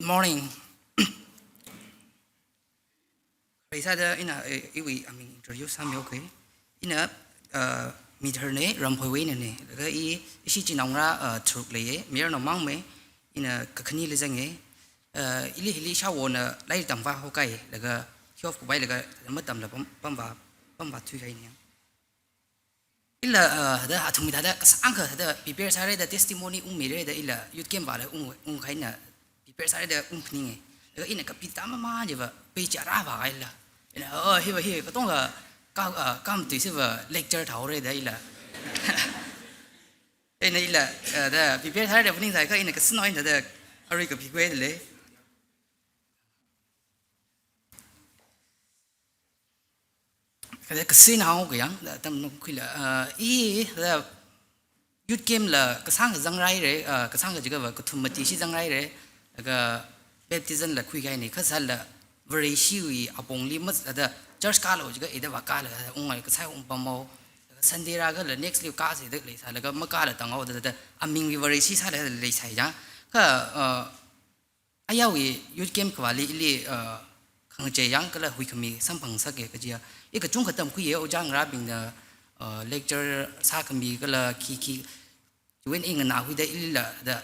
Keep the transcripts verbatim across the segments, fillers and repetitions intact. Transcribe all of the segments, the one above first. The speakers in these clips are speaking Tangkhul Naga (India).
Morning. Kharei sāda ina, eh, iwui aming introduce sāmi, okay. Ina, uh, Mitharne, Ramphoiwuina ne. Laga i, ishi chinaongarā, uh, tharuk leiye, mayarnao mangme, ina kakhaneli zange. Uh, ili hili ishāvona lairik tamvā hokai, laga twelve kuphailaga matamla pam, pamvā, pamvā thuihaine. Ila, uh, da athumwui thāda kasāngkha thāda prepare sāra da testimony ungmira da ila youth camp vāla ung, ungkahaina prepare sāra da ungphaninge. Laga ina kapi tamamān jiva page arā vākahaila. Ina, oh, hiva hi, katonga ka, uh, kam tuisiva lecture thaora da ila. Ina ila, uh, da prepare sāra da phaningsai kha ina kasānao ina da arui kapi khuile. Kada kasānao kayang, da tam nung khuila, ah, i, da youth camp la kasāngkha zangraire, ah, kasāngkha jiakha va kathum mati shi zangraire, laga baptism la khuikahaine, kha sāla Vareshiwui apongli mat, da church kālo jiakha ida vākāla, unglaga kasai ungpammo, Sunday rākhala next li kāsi da leisālaga makāla tanghaoda, da, da, amingwui Vareshi sāla leisai jang. Kha, ah, ayāwui youth camp kavāli ili, uh, khangachei yāng kala huikhami samphangsake kajiya. I kachungkha tamkhuiye ojā ngarābingna, uh, lecture sākhami kala khi khi. Chiwui eina i nganāhuida ilila da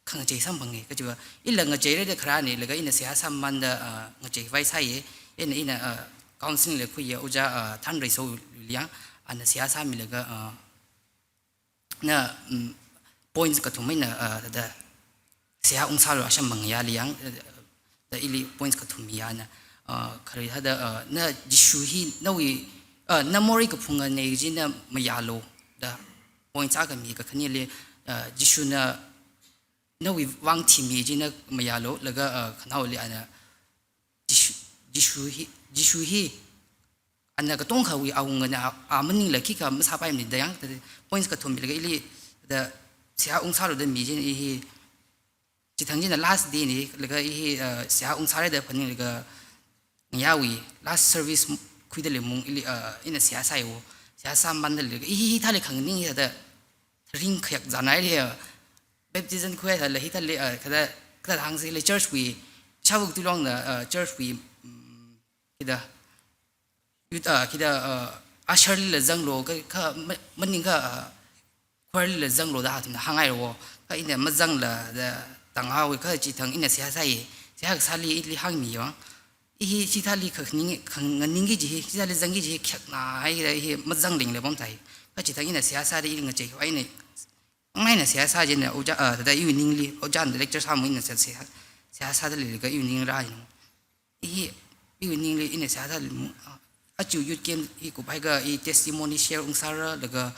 khangachei samphange kajiva. Ila ngacheira da kharāne laga ina seihā sāmamānda, uh, ngacheikhavai sāye. Ina, ina, uh, counseling la khuiye ojā, uh, Thanreiso liang, ana seihā sāmilaga, uh, na, mm, points kathum eina, ah, da, seihā ungsālu asham mangayāli yāng, eh, da ili points kathum miyāna, ah, kharei thāda, ah, na Jishu hi, nawui, ah, na morei kaphungane jina mayālu, da points akha mi kakhaneli, ah, Jishuna nawui vang thimi jina mayālu, laga, ah, khanaoli ana Jishu, Jishu hi, Jishu hi, ana katongkhawui awungana a, a maningla khikha masāpaimane da yāng, points kathum milaga ili da seihā ungsālu da mi jina i hi, chithang jina last day ne, laga i hi, uh, seihā ungsāra da phaninglaga ngayāwui last service khuida leimung ili, uh, ina seihā sāiwo, seihā sāmamānda laga i hi, hithāli khanganing hithāda ringkhayak zanaili, uh, baptism khuihaila hithāli, uh, kada, kada hāngsi le church wui, shavuk tulongna, uh, church wui, mm, kida, youth, ah, kida, ah, usher lila zanglu, kha, kha ma-, maningkha, ah, choir lila zanglu da athumna hānghaiwo. Kha ina mazangla da tanghaowa, kha chithang ina seihā sāi. Seihā kasāli ili hāngmiwa. I hi chithāli khanganing, khanganingki kaji hi, chithāli zangki kaji hi khayakna haida i hi mazanglingla pamsai. Kha chithang ina seihā sāda ili ngacheikhavai ina Ngamaina seihā sā jina ojā, ah, thāda iwui ningli, ojāna lecture sāmung ina seihā, seihā, seihā sāda leilaga iwui ningli rāi no. I, iwui ningli ina seihā sāda leimung, ah, aja youth camp hi kuphaiakha i testimony share ungsāra laga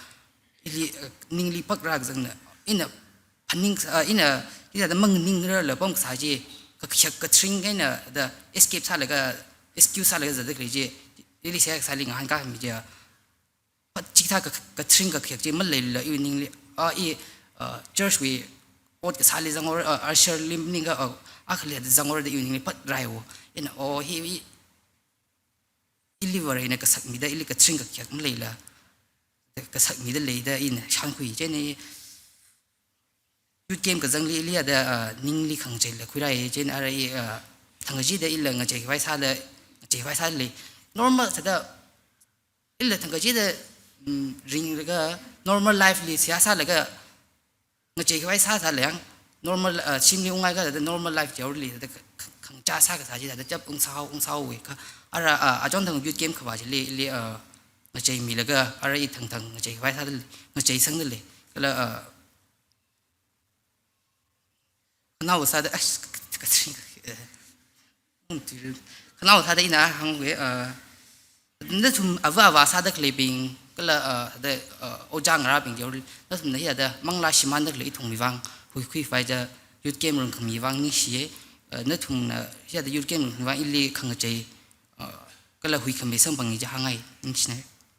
ili, ah, ningli phakrā kazangna. Ina phaning, ah, ina, ina da manganingrarla pamkasā chi, kakhayak kathring eina da escape sālaga, excuse sālaga zatda khalei chi, ili seihā kasāli ngahānkāmi chi. Phat chikathā ka, kathring kakhayak chi maleila iwui ningli, ah, i, ah, church wui ot kasāli zanghaora, ah, usher li maningakha, ah, akhali da zanghaora da iwui ningli phat rāiwo. Ina, oh, hi, i, ili Varena kasakmida, ili kathring kakhayak maleila, kasakmida leida ina shānkhui chieina i, youth camp kazangli ili ada, ah, ningli khangachei la khuirai, chieina ara i, ah, thangkachida ila ngacheikhavai sāla, ngacheikhavai sāli. Normal sāda, ila thangkachida, mm, ringlaga normal life li seihā sālaga ngacheikhavai sāsā leng, normal, ah, shimli unghaiakha da normal life chaorli da kha-, kha-, khangachā sākasā chida chap ungsāhao, ungsāhaowa kha. Ara, ah, achon thang youth camp kavā chili, ili, ah, ngacheimilaga, ara i thangthang ngacheikhavai sāda lei, ngacheisangda lei. Kala, ah, khanao sāda, ash, ka, ka, ka, eh, um, tu, khanao sāda ina hāngwe, ah, nathum ava ava sāda khaleibing, kala, ah, da, ah, ojā ngarābing yaorli, nathumna hithāda manglā shimānda khalei ithumwui vang, huikhuikhavai da youth camp rungkhami vang ningshiye, ah, nathumna hithāda youth camp rungkhami vang ili khangachei, ah, kala huikhami samphang chi hāngngai, ningshinai.